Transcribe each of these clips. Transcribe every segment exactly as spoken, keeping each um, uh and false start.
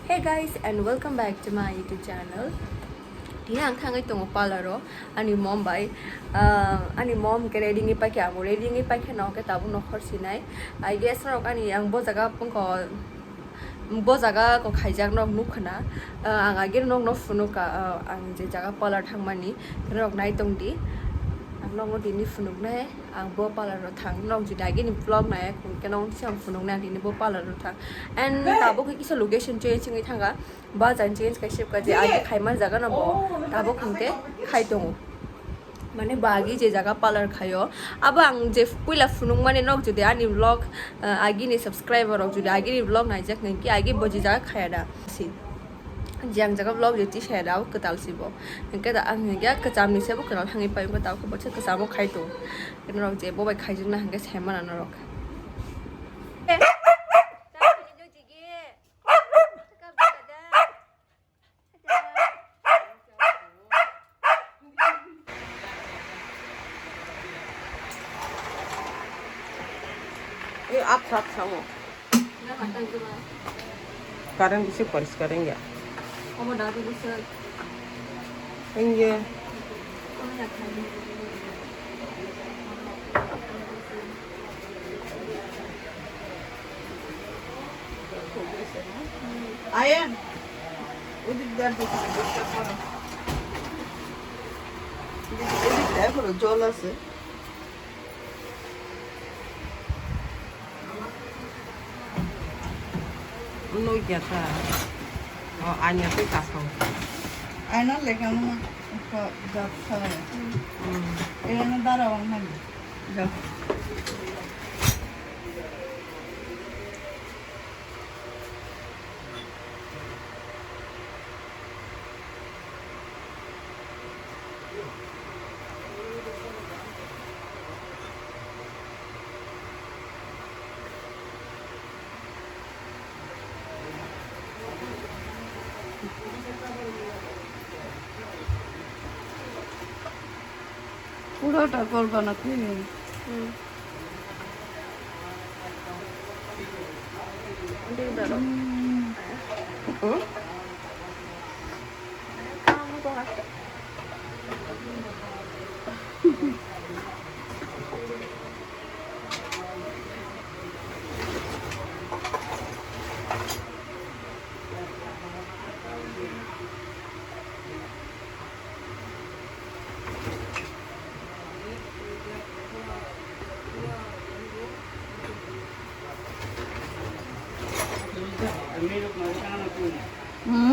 Hey guys, and welcome back to my YouTube channel. Tini ang thangwi tongo parlor o ani mom bai. Ah, ani mom ke ready ngi paikha, abo ready ngi paikha no ke tabuk nokhor sinai. I guess norok ani ang bo jaga pungko, bo jaga ko khaijak nok nukha na. Ah, ang agir nok no phunukha, ah, ang je jaga parlor thangmani norok nai tong di. Ang nok no tini phunuknai. Ang bo parlor o thang. Nok jodi agini vlog nai, khe nok se ang phunuknai ang tini bo parlor o thang. And tabuk khe kisa location change wngwi thangkha. Ba jang change khai sibkha je agi khaima jaga no bo tabuk hwnkhe khai tongo. Mane bo agi je jaga parlor khaio, abo ang je puila phunukmani nok jodi ani vlog, ah, agini subscriber rok jodi agini vlog naijak hwnkhe agi bo je jaga khaya da. Si. Jang jaga vlog je tisaya da kwtal si bo. Hwnkhe da ang hwnkhe kwcham ni se bo kwtal thangwi pai wngkha tabuk bo se kwchamo khai tongo. Norok je bo bai khaijakna hwnkhe sai mana norok. Acha, acha, o. Current bisi poriskar wngya. Wngya. Ayan. Odik dar dekhi, odik dar dekhi. Odik dar dekhi, jol ase. Nui kya tha? O, anya tei kasong. Aina lekha no ko jat sa. Hmm. Aina dara wang nani. Ja. পুরোটা করবা না তুমি? হুম। দিয়ে দাও। হুম। হুম? Hmm?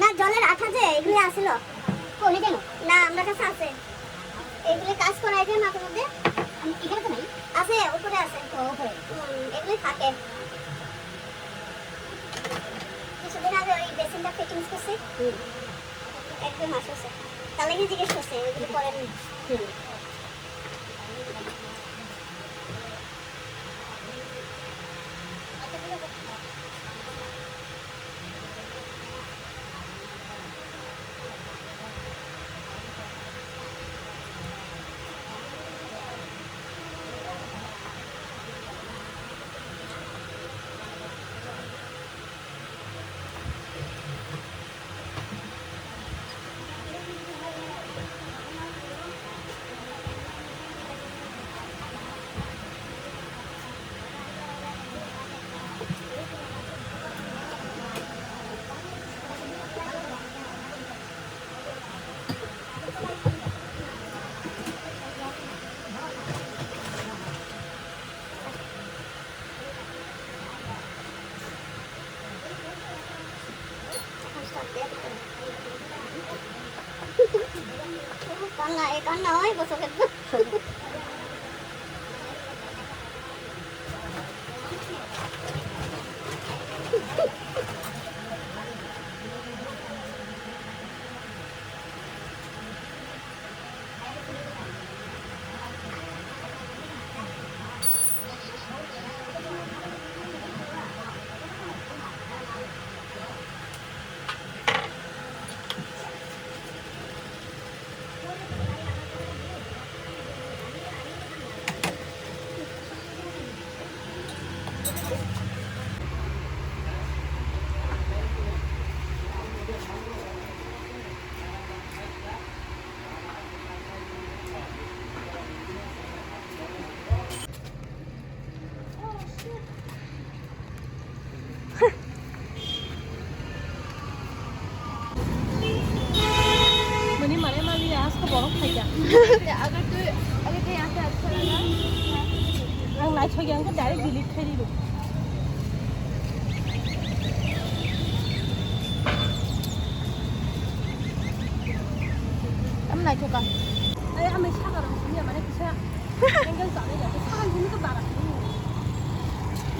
না, জলের আঠা যে এগুলি আসিল। কোনে জানো? না, আমার কাছে আছে। এগুলি কাজ করাই যায় মাঝে মধ্যে। আমি এখানে তো নাই। আছে, উপরে আছে। ও, উপরে। হুম, এগুলি থাকে। কিছুদিন আগে ওই বেসিনটা ফিটিংস করছি। হুম। এক দুই মাস হচ্ছে। তাহলে কি জিজ্ঞেস করছে, ওইগুলি করেন? হুম। কান্না, এ কান্না হয় বছরের। अगर तू, अगर तू यहाँ से अच्छा लगा, ang naithok ya, ang direct delete khai di. Ang naithok ka. Ay, ang may saka rang sini, mana kisa. Angle tak ada ya, kisa kan sini ke barat.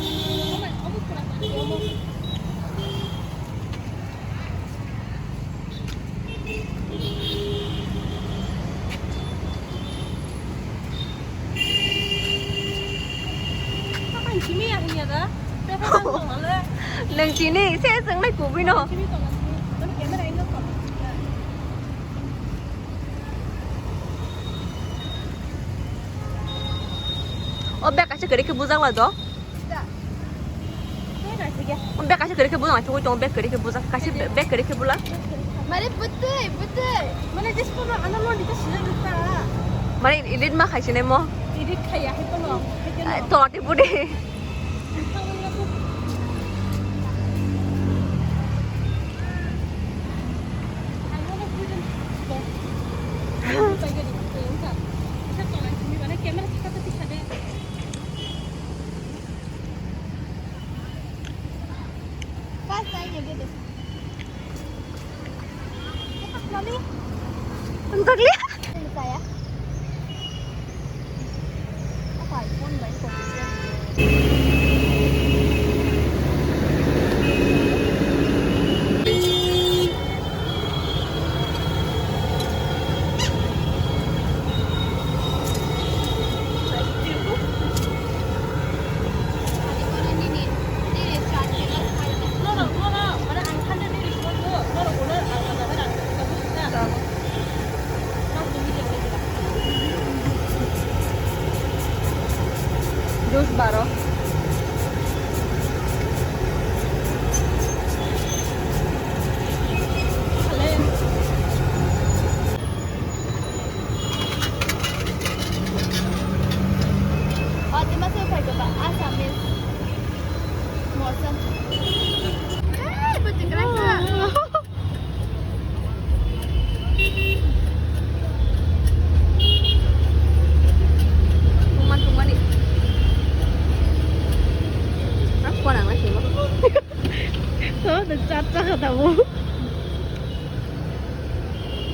Oh my, oh my, kurang tadi ya, oh. Nwng chini se chwng nai kubui no. O bag kaisa kwrwi khe bujak lai do. Bag kaisa kwrwi khe bujak lai, thugui tongo, bag kwrwi khe bujak, kaisa bag kwrwi khe bujak. Mare bwtwi, bwtwi. Mane just kono ano lon dita sila dita. Mane edit ma khaisi nai mo. Edit khaiya hai kono. Ai, to ati budi. Camera. Ang tagli. Dos baro. O, tei masa phai kha ba, Assamese. Mosam. Eh, bo tikra kha. Tungman, tungmani. Ang kuan ang na sima. So, the chat sa kata mo.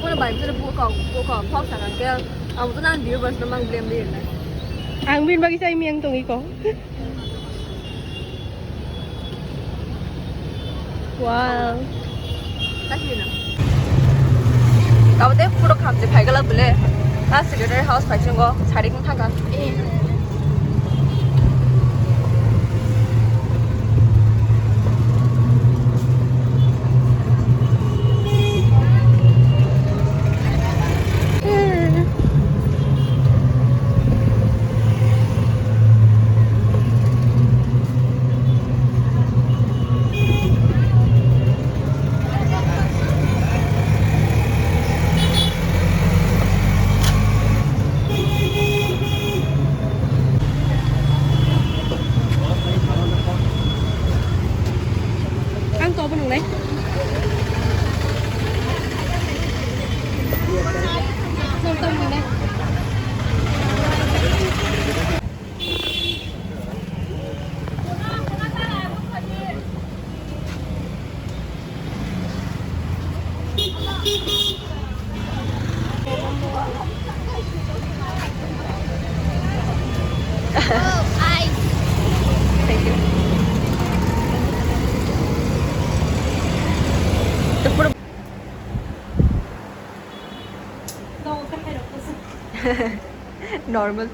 Kono bai, bisa buka, buka, pop sa kan, kaya, ang tuh nang viewers na mang blame dia na. Ang bin bagi sa imi ang tong iko. Wow. Kasi na. Kabo te puro khamse phai gala bole. Last secretary house phai chungo, sari kung thaka. Eh. Ang to bo nungnai. Nung to nungnai. Normal.